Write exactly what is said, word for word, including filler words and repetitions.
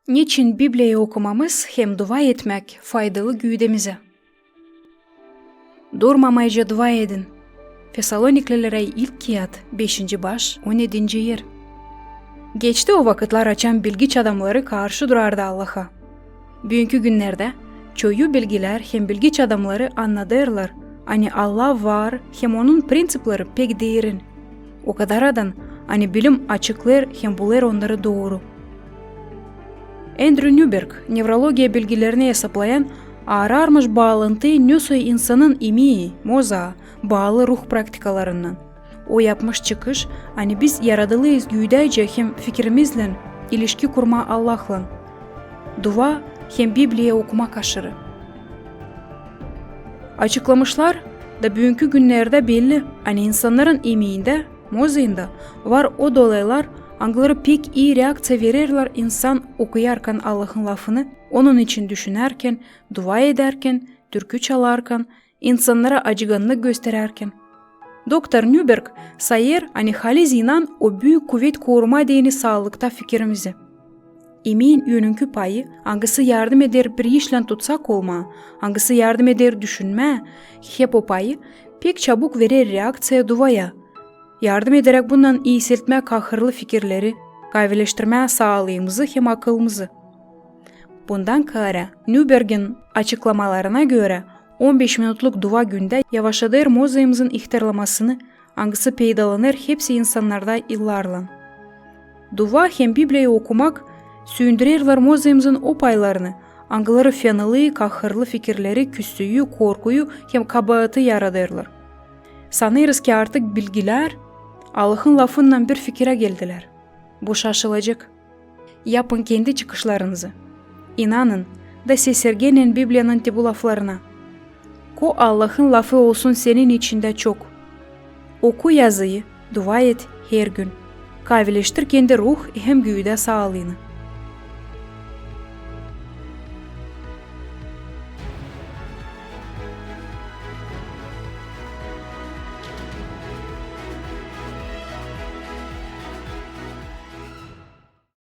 Neçin Bibliyayı okumamız hem dua etmäk faydalı güüdämizä? Durmamayca dua edin. Fessaloniklilerä ilk kiyat, beşinci baş, on edinci er. Geçti o vakıtlar, açan bilgiç adamları karşı durardı Allaha. Büünkü günnerdä çoyu bilgilär hem bilgiç adamları annadêrlar, ani Allah var hem onun prinţipleri pek derin. O kadaradan, ani bilim açıklêêr hem bulêr onnarı dooru. Andrew Newberg, nevrologiya bilgilerini esaplayan, aararmış baalantıyı nesoy insanın imiyi, moza, baalı ruh praktikalarınnan. O yapmış çıkış, ani biz yaradılıyız güüdäcä hem fikirimizlän ilişki kurmaa Allahlan. Dua hem Bibliya okumak aşırı. Açıklamışlar da, büünkü günnerdä belli, ani insannarın imiyindä, mozayında var o dolaylar, angıları pek ii reakţiya vererlär insan okuyarkan Allahın lafını, onun için düşünärkän, dua edärkän, türkü çalarkan, insannara acıgannık gösterärkän. Doktor Newberg sayêr, ani haliz inan o büük kuvet korumaa deyni saalıkta fikirimizi. İmiyin önünkü payı, angısı yardım eder bir işlän tutsak olmaa, angısı yardım eder düşünmää, hep o payı pek çabuk verer reakţiya duaya, yardım ederäk bunnan iiseltmää kahırlı fikirleri, kaavileştirmää saalığımızı hem akılımızı. Bundan kaarä, Newbergin açıklamalarına görä, on beş minutluk dua gündä yavaşadêr mozayımızın ihtärlamasını, angısı peydalanêr hepsi insannarda yıllarlan. Dua hem Bibliyayı okumak süündürerlär mozayımızın o paylarını, angıları fenalıı, kahırlı fikirleri, küsüyü, korkuyu hem kabaatı yaradêrlar. Sanêrız, ki artık bilgilär Allahın lafınnan bir fikirä geldilär. Bu şaşılacek. Yapın kendi çıkışlarınızı. İnanın da sesirgemeyin Bibliyanın te bu laflarına. Ko Allahın lafı olsun senin içindä çok. Oku yazıyı, dua et hergün. Kaavileştir kendi ruh hem güüdä saalıını.